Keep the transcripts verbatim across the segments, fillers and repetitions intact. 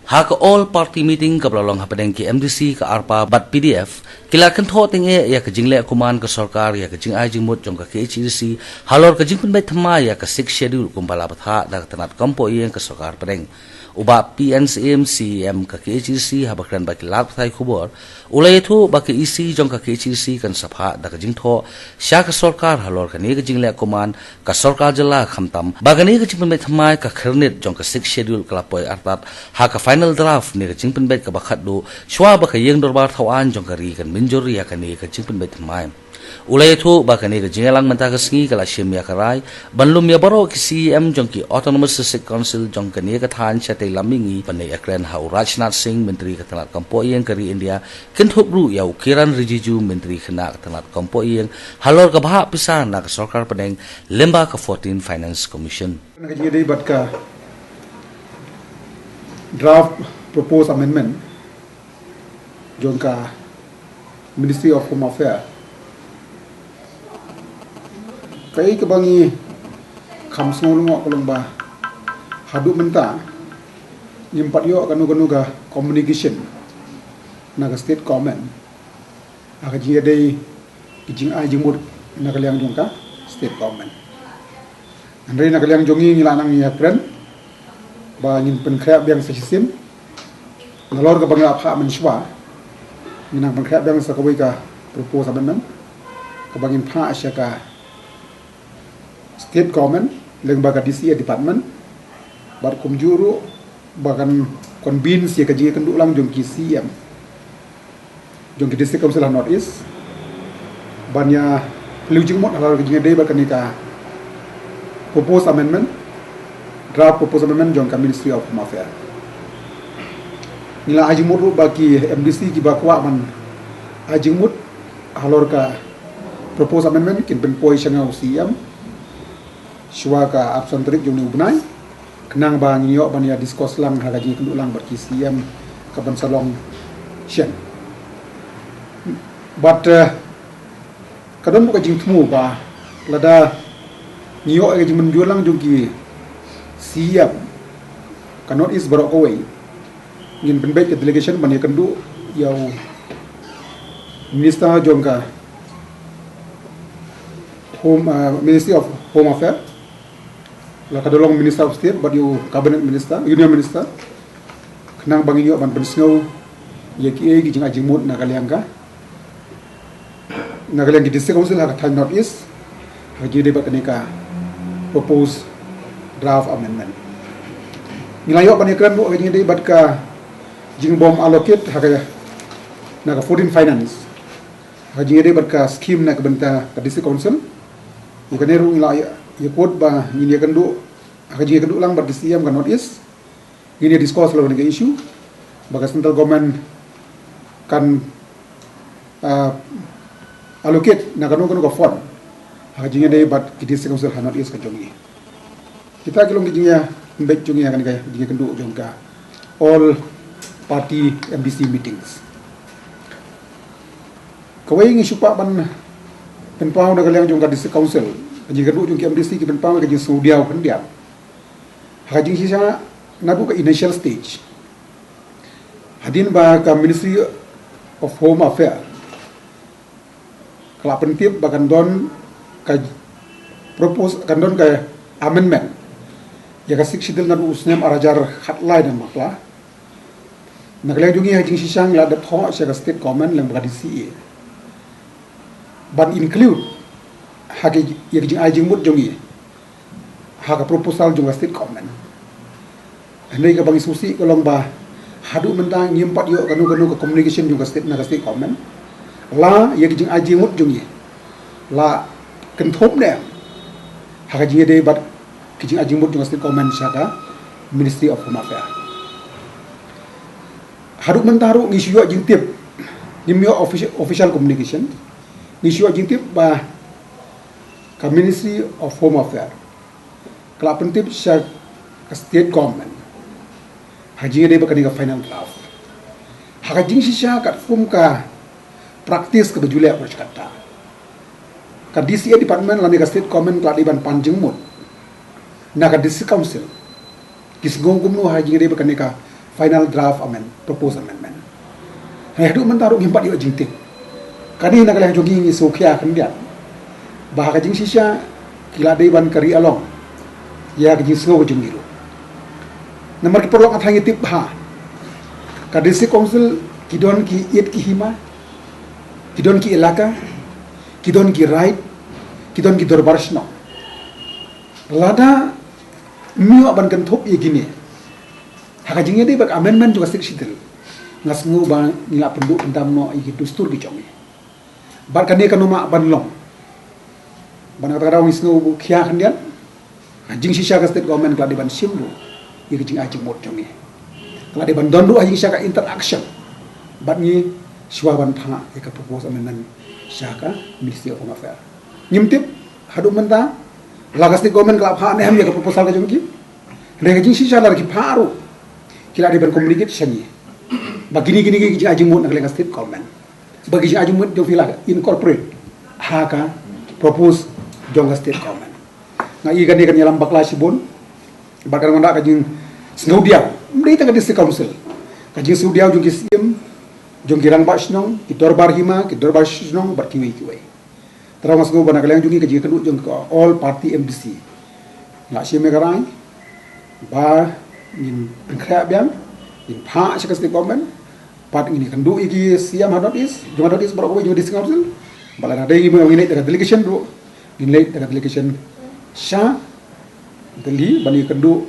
Ha ka All Party Meeting kaba la long hapdeng ki M D C, ka ARPA bad P D F, ki la kynthoh tyngeh ïa ka jingleh kuman ka sorkar ïa ka jingai jingmut jong ka K H A D C halor ka jingpynbeit thymmai ïa ka Sixth Schedule kumba la bthah da ka tnat kam poh ïing ka sorkar pdeng. U Bah P N Syiem, C E M ka K H A D C, haba kren bad ki lad pathai khubor, u la ïathuh ba ka E C jong ka K H A D C kan sa phah da ka jingthoh sha ka sorkar halor kane ka jingleh kuman ka sorkar jylla, khamtam ba kane ka jingpynbeit thymmai ka khyrnit jong ka Sixth Schedule ka la poi artat ha ka final draft ne ka jingpynbeit kaba khatduh shuwa ba ka ïing dorbar thaw aiñ jong ka ri kan mynjur ïa kane ka jingpynbeit thymmai. U la ïathuh ba kane ka jingïalang mynta ka sngi ka la shim ïa ka rai ban lum ïa baroh ki C E M jong ki Autonomous District Council jong kane ka thaiñ shatei lam mihngi, ban ïakren ha u Rajnath Singh, Myntri ka tnat kam poh ïing ka ri India, kynthup ruh ïa u Kiren Rijiju, Myntri khynnah ka tnat kam poh ïing, halor ka bhah pisa na ka sorkar pdeng lyngba ka fourteen Finance Commission. Na ka jingïadei bad ka draft proposed amendment jong ka Ministry of Home Affairs, kaei kaba ngi kham sngew lyngngoh ka long ba haduh mynta ngim pat ïoh kano kano ka communication na ka state government ha ka jingïadei ki jingai jingmut na ka liang jong ka state government. Hynrei na ka liang jong ngi, ngi la nang ïakren ba ngin pynkhreh biang sa shisien. Nalor kaba ngi la phah mynshuwa, ngin nang pynkhreh biang sa kawei ka proposed amendment kaba ngin phah sha ka state government lyngba ka D C A department, bad kumjuh ruh ba kan convince ïa ka jingïakynduh lang jong ki C E M jong ki District Council ha North East ban ïa phylliew jingmut halor ka jingïadei bad kane ka proposed amendment, draft proposed amendment jong ka Ministry of Home Affairs. Ngi la ai jingmut ruh ba ki M D C kiba kwah ban ai jingmut halor ka proposed amendment kin pynpoi sha nga u C E M shuwa ka arphew san tarik jong une u bnai, khnang ba ngin ïoh ban ïa discuss lang ha ka jingïakynduh lang bad ki C E M kaban sa long shen. Bad, eh, ka don ruh ka jingthmu ba lada ngi ïoh ïa ka jingmynjur lang jong ki C E M ka North East baroh kawei, ngin pynbeit ka delegation ban ïakynduh ïa u Minister jong ka Home, uh, Ministry of Home Affairs, la ka da long Minister of State bad ïa u Cabinet Minister, Union Minister, khnang ba ngin ïoh ban pynsngew ïa kiei ki jingai jingmut na ka liang ka, na ka liang ki District Council ha ka thaiñ North East ha ka jingïadei bad kane ka proposed draft amendment. Ngi la ïoh ban ïakren ruh ha ka jingïadei bad ka jingbym allocate ha ka, na ka fourteen Finance, ha ka jingïadei bad ka scheme na ka bynta ka District Council. Ïa kane ruh ngi la ïa, ïakut ba ngin ïakynduh ha ka jingïakynduh lang bad ki C E M ka North East, ngin ïa discuss halor kane ka issue ba ka central government kan, ah, allocate na kano kano ka fund ha ka jingïadei bad ki District Council ha North East ka jong ngi. Kita ki long ki jingïapynbeit jong ngi ha kane ka jingïakynduh jong ka All Party M D C meetings. Kawei, ngi shu kwah ban pynpaw na ka liang jong ka District Council, ka jingïakynduh jong ki M D C ki pynpaw ka jingsngewdiaw khyndiat ha ka jingshisha naduh ka initial stage, hadien ba ka Ministry of Home Affairs ka la pyntip ba kan don ka propose, kan don ka amendment ïa ka Sixth Schedule naduh u snem ar hajar khatlai na bakla. Na ka liang jong ngi ha ka jingshisha ngi la dep thoh sha ka state government lyngba ka D C A ban include ha ka, ïa ka jingai jingmut jong ngi ha ka proposal jong ka state government. Hynrei kaba ngi sngewsih ka long ba haduh mynta ngim pat ïoh kano kano ka communication jong ka state, na ka state government. La ïa ka jingai jingmut jong ngi la kynthup ne em ha ka jingïadei bad ka jingai jingmut jong ka state government sha ka Ministry of Home Affairs. Haduh mynta ruh ngi shu ïoh jingtip, ngim ïoh offici-, official communication, ngi shu ïoh jingtip ba ka Ministry of Home Affairs ka la pyntip sha ka state government ha ka jingïadei bad kane ka final draft. Ha ka jingshisha katkum ka practice kaba ju leh, ka dei katta, ka D C A department lane ka state government ka la dei ban pan jingmut na ka District Council ki sngew kumno ha ka jingïadei bad kane ka final draft amend, proposed amendment. Hynrei haduh mynta ruh ngim pat ïoh jingtip. Kane na ka liang jong ngi ngi sngewkhia khyndiat ba ha ka jingshisha ki la dei ban carry along ïa ka jingsngew ka jong ngi ruh. Namar ki paralok, nga tharai ngi tip bha, ka District Council ki don ki ïit ki hima, ki don ki elaka, ki don ki raid, ki don ki dorbar shnong. Lada ym ïoh ban kynthup ïa kine ha ka jingïadei bad ka amendment jong ka Sixth Schedule, nga sngew ba ngi la pynduh pyntam noh ïa ki dustur ki jong ngi. Bad kane kam lah ban long. Bad na kata ka daw ngi sngewkhia khyndiat, ha jingshisha ka State Government ka la dei ban shim ruh ïa ka jingai jingmut jong ngi. Ka la dei ban don ruh ha jingshisha ka interaction bad ngi shuwa ban phah ïa ka proposed amendment sha ka Ministry of Home Affairs. Ngim tip haduh mynta la ka State Government ka la phah ne em ïa ka proposal ka jong ki. Hynrei ha jingshisha lada ki phah ruh, ki la dei ban communicate sha ngi ba kine kine ki jingai jingmut na ka liang ka State Government, ba ki jingai jingmut jong phi la incorporate ha ka proposed jong ka State Government. Nga i kane kan ïalam bakla shibun bad kan wanrah ka jingsngewdiaw, ym dei tang ka District Council, ka jingsngewdiaw jong ki siem, jong ki rangbah shnong, ki dorbar hima, ki dorbar shnong bad kiwei kiwei. Te nga sngew ba na ka liang jong ngi ka jingkynduh jong ka All Party M D C, nga shim ïa ka rai ba ngin pynkhreh biang, ngin phah sha ka State Government, bad ngin ïakynduh ïa ki siem ha North East, jong ka North East baroh kawei, jong ka District Council. Bad lada dei ngi, ngin leit da ka delegation ruh, ngin leit da ka delegation sha Delhi ban ïakynduh,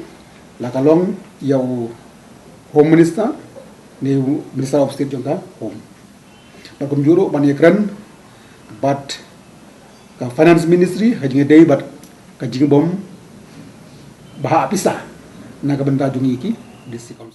la ka long ïa u Home Minister ne u Minister of State jong ka Home. Bad kumjuh ruh ban ïakren bad ka Finance Ministry ha jingïadei bad ka jingbym bha pisa na ka bynta jong ngi ki District Council.